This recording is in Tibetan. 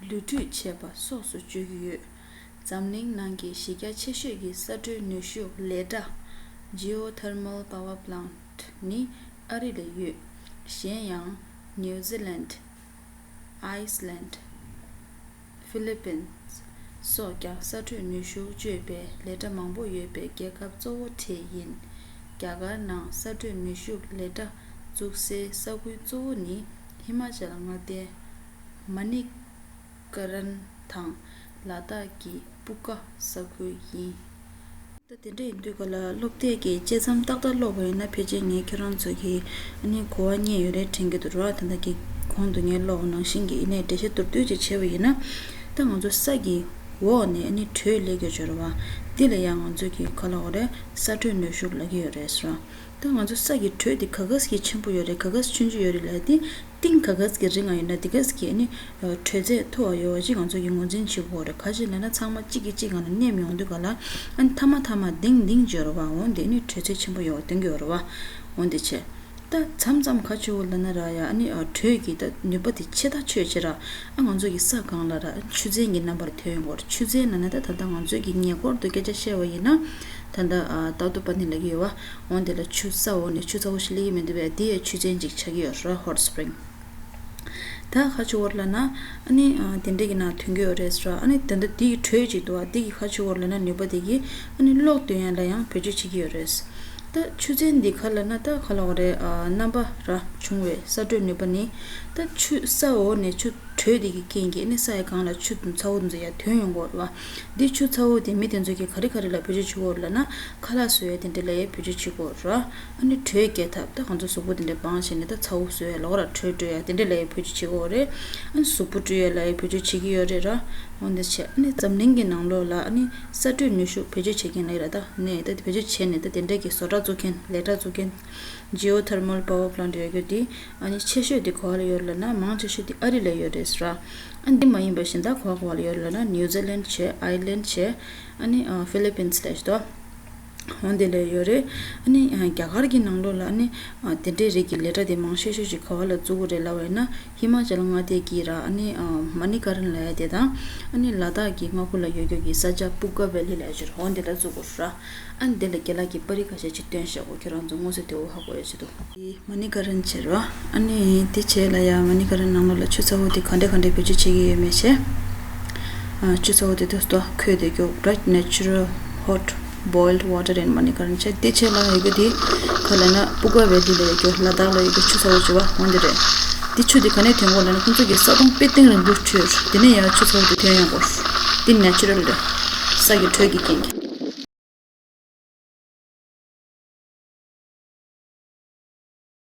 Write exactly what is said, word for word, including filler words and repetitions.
ལུས་འཁྲུད་བྱས་པ་སོགས་སུ་བརྗོད་ཀྱི་ཡོད། འཛམ་གླིང་ནང་གི་གཞི་རྒྱ་ཆེ་ཤོས་ཀྱི་ས་དྲོད་ནུས་ཤུགས་ལས་གྲྭ། Geothermal Power Plant ནི་ཨ་རི་ལ་ཡོད། གཞན་ཡང་ནིའུ་ཛི་ལན། ཨའི་སི་ལན། ཧྥི་ལི་པིན་སོགས་ཀྱང་ས་དྲོད་ནུས་ཤུགས་སྤྱོད་པའི་ལས་གྲྭ་མང་པོ་ཡོད་པའི་རྒྱལ་ཁབ་གཙོ་བོ་གྲས་ཡིན། རྒྱ་གར་ནང་ས་དྲོད་ནུས་ཤུགས་ལས་གྲྭ་བཙུགས་སའི་ས་ཁུལ་གཙོ་བོ་ནི་ཧི་མ་ཅལ་མངའ་སྡེ། མ་ནི་ཀ་རན་དང་ལ་དྭགས་ཀྱི་སྤུ་ཀ་ས་ཁུལ་ཡིན། ད་དེ་འདྲ་ཡིན་དུས་ག་ལ་སློབ་དེབ་ཀྱི་དཔྱད་རྩོམ་ཏག་ཏག་ཀློག་པ་ཡིན་ན། ཕལ་ཆེར་ངས་ཁྱེད་རང་ཚོ་གི་ཨ་ནི་གོ་བ་རྙེད་ཡོད་རེད་དྲན་གྱི་འདུག་ར། ད་ལྟ་གི་གོང་དུ་ངས་ཀློག་པ་ནང་བཞིན་གྱི་ཡིན་ནའི་འགྲེལ་བཤད་མདོར་བསྡུས་ཅིག་བྱས་པ་ཡིན་ན། ད་ང་ཚོ་ས་གི་འོག་ནས་ཨ་ནི་དྲོད་སླེབས་ཀྱི་ཡོད་རེད་བ། འདི་ལ་ཡང་ང་ཚོ་གི་ག་ལ་འོ་རེད། ས་དྲོད་ནུས་ཤུགས་ལབ་ཀྱི་ཡོད་རེད་ཟེར་བ། ད་ང་ཚོ་ས་གི་དྲོད་འདི་ག་ག་ཟིག་གི་ཆེན་པོ་ཡོད་རེད། ག་ག་ཟིག་ཆུང་ཆུང་ཡོད་རེད་ལབ་དེ། གཏིང་ག་ག་ཟིག་གི་རིང་ང་ཡོད་ན་དེ་ག་ཟིག་གི་ཨ་ནི་དྲོད་ཚད་མཐོ་བ་ཡོད་པ་ཅིག་ང་ཚོ་གི་ངོས་འཛིན་བྱེད་དགོས་རེད། ག་ཅི་ལབ་ན་ཚང་མ་གཅིག་གིས་གཅིག་སྒང་ལ་མནན་ཡོང་དུས་ག་ལ་ཨ་ནི་ཐ་མ་ཐ་མ་ལྡིང་ལྡིང་བརྗོད་རེད་བ། འོན་ཏེ་ཨ་ནི་དྲོད་ཚད་ཆེན་པོ་ཡོད་པ་སྟོན་གྱི་ཡོད་རེད་བ། འོན་ཏེ་བྱས། ད་མཚམས་མཚམས་ག་ཅི་བོ་ལབ་ན་ར་ཡ་ཨ་ནི་དྲོད་ཀྱི་ད་ནུས་པ་དེ་ཆེ་ཐག་ཆོད་ཅིག་ར། ཨ་ང་ཚོ་གི་ས་སྒང་ལ་ར་ཆུ་ཚན་གྱི་རྣམ་པར་ཐོན་ཡོང་གི་ཡོད་རེད། ཆུ་ཚན་ལབ་ན་ད་ད་ལྟ་ང་ཚོ་གི་ཉེ་འཁོར་དུ་སྐད་ཆ་བཤད་པ་ཡིན་ན། ད་ལྟ་ཨ་ཏབ་ཏུ་པ་ནི་ལབ་ཀྱི་ཡོད་བ། འོན་ཏེ་ལ་ཆུ་ས་འོག་ནས་ཆུ་ཚ་བོ་ཞིག་སླེབས་ཀྱི་མི་འདུག་པས། དེ་ཡང་ཆུ་ཚན་ཅིག་ཆགས་ཀྱི་ཡོད་རེད། ཧོཊ་སི་པི་རིང་། ད་ག་ཅི་བོ་ལབ་ན་ཨ་ནི་ཨ་དེ་འདྲས་ཀྱི་ནང་ཐོན་གྱི་ཡོད་རེད་ཟེར་བ། ཨ་ནི་ད་ལྟ་དེ་ཡི་དྲོད་ཅིག་འདུག་བ། དེ་གི་ག་ཅི་བོ་ལབ་ན་ནུས་པ་དེ་གི་ཨ་ནི་གློག་བཏོན་ཡ་ལ་ཡང་བེད་སྤྱོད་བྱེད་ཀྱི་ཡོད་རེད། ད་ཆུ་ཚན་འདི་ག་ལབ་ན་ད་ག་ལབ་དགོས་རེད། ཨ་རྣམ་པ་ར་བྱུང་བའི་ས་དྲོད་ནུས་པ་ནི། ད་ཆུ་ས་འོག་ནས་ཆུ་དྲོད་དེ་གི་རྐྱེན་གྱིས་ནི་ས་ཡི་སྒང་ལ་ཆུ་ཚ་བོ་འདི་ཚོ་ཡར་ཐོན་ཡོང་གི་ཡོད་རེད་བ། འདི་ཆུ་ཚ་བོ་དེ་མི་དེ་ཚོ་གིས་ག་རེ་ག་རེ་ལ་བེད་སྤྱོད་བྱེད་ཀྱི་ཡོད་རེད་ལབ་ན། ཁ་ལག་བཟོ་ཡ་དེ་འདྲ་ལ་ཡང་བེད་སྤྱོད་བྱེད་ཀྱི་ཡོད་རེད་བ། ཨ་ནི་དྲོད་སྐྱེད་ཐབས། ད་ང་ཚོ་གཟུགས་པོ་དེ་འདྲ་སྦང་བྱས་ནས་ད་ཚ་བོ་བཟོ་ཡ་ལ་འོ་ར་དྲོད་སྤྲོད་ཡ་དེ་འདྲ་ལ་ཡང་བེད་སྤྱོད་བྱེད་ཀྱི་ཡོད་རེད། ཨ་ནི་གཟུགས་པོ་བཀྲུ་ཡ་ལ་ཡང་བེད་སྤྱོད་བྱེད་ཀྱི་ཡོད་རེད་ར། འོ་འདི་བྱས། ཨ་ནི་འཛམ་གླིང་གི་ནང་ལོགས་ལ་ཨ་ནི་ས་དྲོད་ནུས་ཤུགས་བེད་སྤྱོད་བྱེད་མཁན་ལ་ཡིན་ར། ད་ནས་ད་བེད་སྤྱོད་བྱས་ནས་ད་དེ་འདྲ་གི་བཟོ་གྲྭ་བཙུགས་མཁན། ལས་གྲྭ་བཙུགས་མཁན། Geothermal Power Plant ཡོད་རྒྱུ་དེ་ཨ་ནི་ཆེ་ཤོས་དེ་ག་བ་ལ་ཡོད་ལབ་ན། མང་ཆེ་ཤོས་དེ་ཨ་རི་ལ་ཡོད་རེད་ཟེར་ར། ཨ་འདི་མ་ཡིན་པ་གཞན་དག་ག་བ་ག་བ་ལ་ཡོད་ལབ་ན། ནིའུ་ཛི་ལན་བྱས། ཨའི་ལན་བྱས། ཨ་ནི་ཨ་ཧྥི་ལི་པིན་སི་ལ་ཞིག་ཏོ། འོ་འདི་ལ་ཡོད་རེད། ཨ་ནི་ཨ་རྒྱ་གར་གྱི་ནང་ལོགས་ལ་ཨ་ནི་ཨ་དེ་འདྲའི་རིགས་ཀྱི་ལས་གྲྭ་དེ་མང་ཤོས་ཤོས་ཤིག་ག་བ་ལ་བཙུགས་ཀྱི་རེད་ལབ་པ་ཡིན་ན། ཧི་མ་ཅལ་མངའ་སྡེ་གི་ར། ཨ་ནི་ཨ་མ་ནི་ཀ་རན་ལབ་ཡ་དེ་དང་། ཨ་ནི་ལ་དྭགས་ཀྱི་མངའ་ཁུལ་ལ་ཡོད་རྒྱུ་གི་ས་ཆ་སྤུ་ཀ་ཝེ་ལི་ལབ་ཡ་ཅིག་འོ་འདི་ལ་བཙུགས་ཀྱི་རེད། ཨ་ནི་འདི་ལ་རྒན་ལགས་ཀྱིས་པར་རིས་ཁ་ཤས་ཅིག་སྟོན་བཞག་གོ། ཁྱེད་རང་ཚོ་དངོས་སུ་དེ་འོ་ཧ་གོ་ཡ་ཆེད་དུ། མ་ནི་ཀ་རན་བྱས་རོ། ཨ་ནི་དེ་བྱས་ལ་ཡ་མ་ནི་ཀ་རན་ནང་ལོགས་ལ་ཆུ་ཚ་བོ་དེ་ག་འདྲ་ག་འདྲ་བེད་སྤྱོད་བྱེད་ཀྱི་ཡོད་མེད་བྱས། ཨ་ཆུ་ཚ་བོ་དེ་དུས་སྟོ་ཁོས་དེ་ཀྱོག་ར། Natural hot boiled water in མ་ནི་ཀ་རན་བྱས། དེ་བྱས་ལ་ཡོད་རྒྱུ་དེ་ག་ལབ་ན་སྤུ་ཀ་ཝེ་ལི་ལ་ཡོད་རྒྱུ། ལ་དྭགས་ལ་ཡོད་རྒྱུ་ཆུ་ཚ་བོ་བྱས་པ་འོ་འདི་རེད། དེ་ཆུ་དེ་ག་ནས་ཐོན་གོ་ལབ་ན། ཁོང་ཚོ་གི་ས་དོང་དཔེ་གཏིང་རིང་པོ་བྲུས་ཡོད། དེ་ནས་ཡང་ཆུ་ཚ་བོ་དེ་ཐོན་ཡོང་གོ། དེ་ནེ་ཅུ་རལ་རེད། ས་གི་དྲོད་ཀྱི་རྐྱེན་གྱིས།